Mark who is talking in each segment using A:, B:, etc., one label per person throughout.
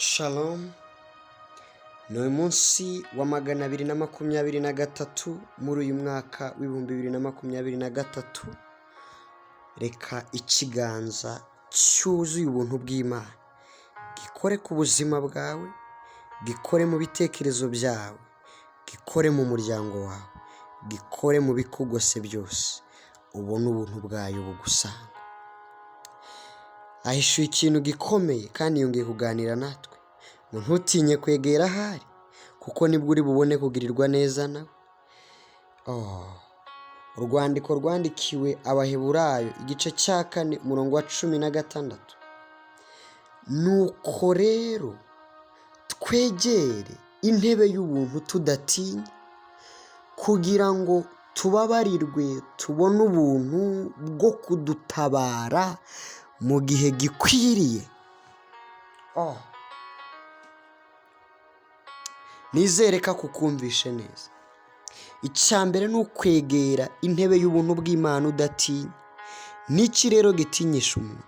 A: Shalom, ni umunsi wa 223 muri uyu mwaka w'2023. Reka ikiganza cyuzuye ubuntu bw'Imana gikore ku buzima bwawe, gikore mu bitekerezo byawe, gikore mu muryango wawe, gikore mu bikugose byose, ubone ubuntu bwayo bugusanga. Ahishuye ikintu gikomeye kandi yongeye kuganira natwe ngo ntutinye kwegera ahari, kuko nibwo uri bubone kugirirwa neza nawe. Urwandiko rwandikiwe Abaheburayo, igice cya 4, umurongo wa 16: "Nuko rero twegere intebe y'ubuntu tudatinya, kugira ngo tubabarirwe, tubone ubuntu bwo kudutabara mu gihe gikwiriye." Oh. Nizere ko akukumvishe neza. Icya mbere ni ukwegera intebe y'ubuntu bw'Imana udatinya. N'iki rero gitinyisha umuntu?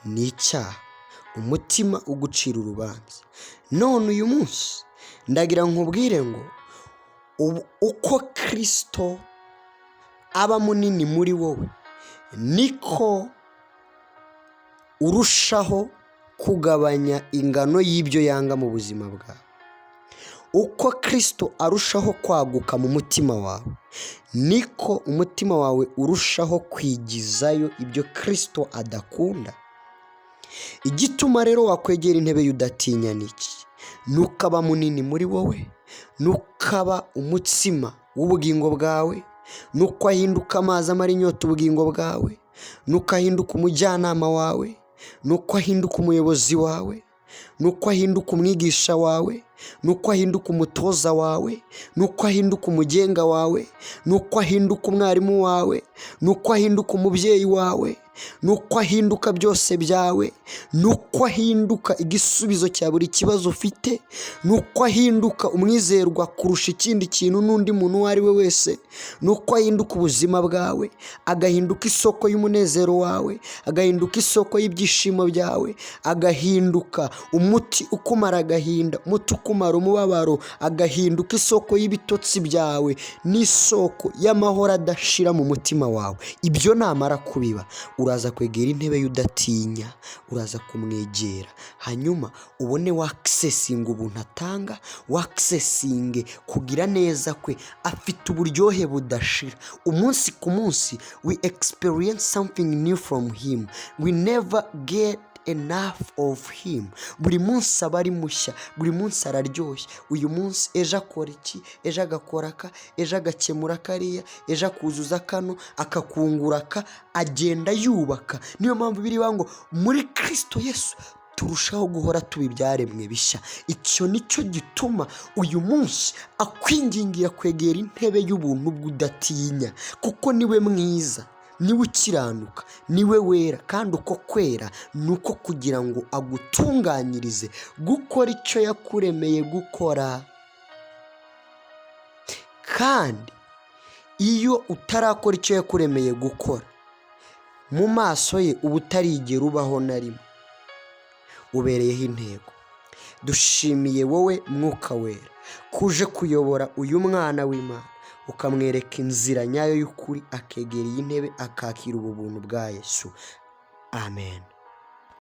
A: Ni icyaha, umutima ugucira urubanza. None uyu munsi ndagira nkubwire ngo uko Kirisito aba munini muri wowe, niko urushaho kugabanya ingano y'ibyo yanga mu buzima bwawe. Uko Kirisito arushaho kwaguka mu mutima wawe, niko umutima wawe urushaho kwigizayo ibyo Kirisito adakunda. Igituma rero wakwegera intebe y'udatinya ni iki? Nuko aba munini muri wowe, nuko aba umutsima w'ubugingo bwawe, nuko ahinduka amazi amara inyota ubugingo bwawe, nuko ahinduka umujyanama wawe, nuko ahinduka umuyobozi wawe, nuko ahinduka umwigisha wawe, nuko ahinduka umutoza wawe, nuko ahinduka umugenga wawe, nuko ahinduka umwarimu wawe, nuko ahinduka umubyeyi wawe, nuko ahinduka byose byawe, nuko ahinduka igisubizo cya buri kibazo ufite, nuko ahinduka umwizerwa kurusha ikindi kintu n'undi muntu uwo ari we wese, nuko ahinduka ubuzima bwawe, agahinduka isoko y'umunezero wawe, agahinduka isoko y'ibyishimo byawe, agahinduka umuti ukumara agahinda, umuti ukumara umubabaro, agahinduka isoko y'ibitotsi byawe n'isoko y'amahoro adashira mu mutima wawe. Ibyo namara kubiba, uraza kwegera intebe y'udatinya, uraza kumwegera, hanyuma ubone wakisesinga ubuntu atanga, wakisesinge kugira neza kwe. Afite uburyohe budashira. Umunsi ku munsi we experience something new from him. We never get enough of him. Buri munsi aba ari mushya, buri munsi araryoshye. Uyu munsi, ejo akora iki, ejo agakora aka, ejo agakemura kariya, ejo akuzuza kano, akakungura aka, agenda yubaka. Niyo mpamvu birivuga ngo muri Kirisito Yesu turushaho guhora tuba ibyaremwe bishya. Icyo nicyo gituma uyu munsi akwingingira kwegera intebe y'ubuntu bw'udatinya, kuko niwe mwiza, niwe ukiranuka, niwe wera, kandi uko kwera ni uko kugira ngo agutunganyirize gukora icyo yakuremeye gukora. Kandi iyo utarakora icyo yakuremeye gukora, mu maso ye uba utarigera ubaho na rimwe. Ubereyeho intego. Dushimiye wowe Mwuka Wera kuje kuyobora uyu mwana w'Imana, ukamwereka inzira nyayo y'ukuri, akegera iyi ntebe, akakira ubu buntu bwa Yesu. Amen.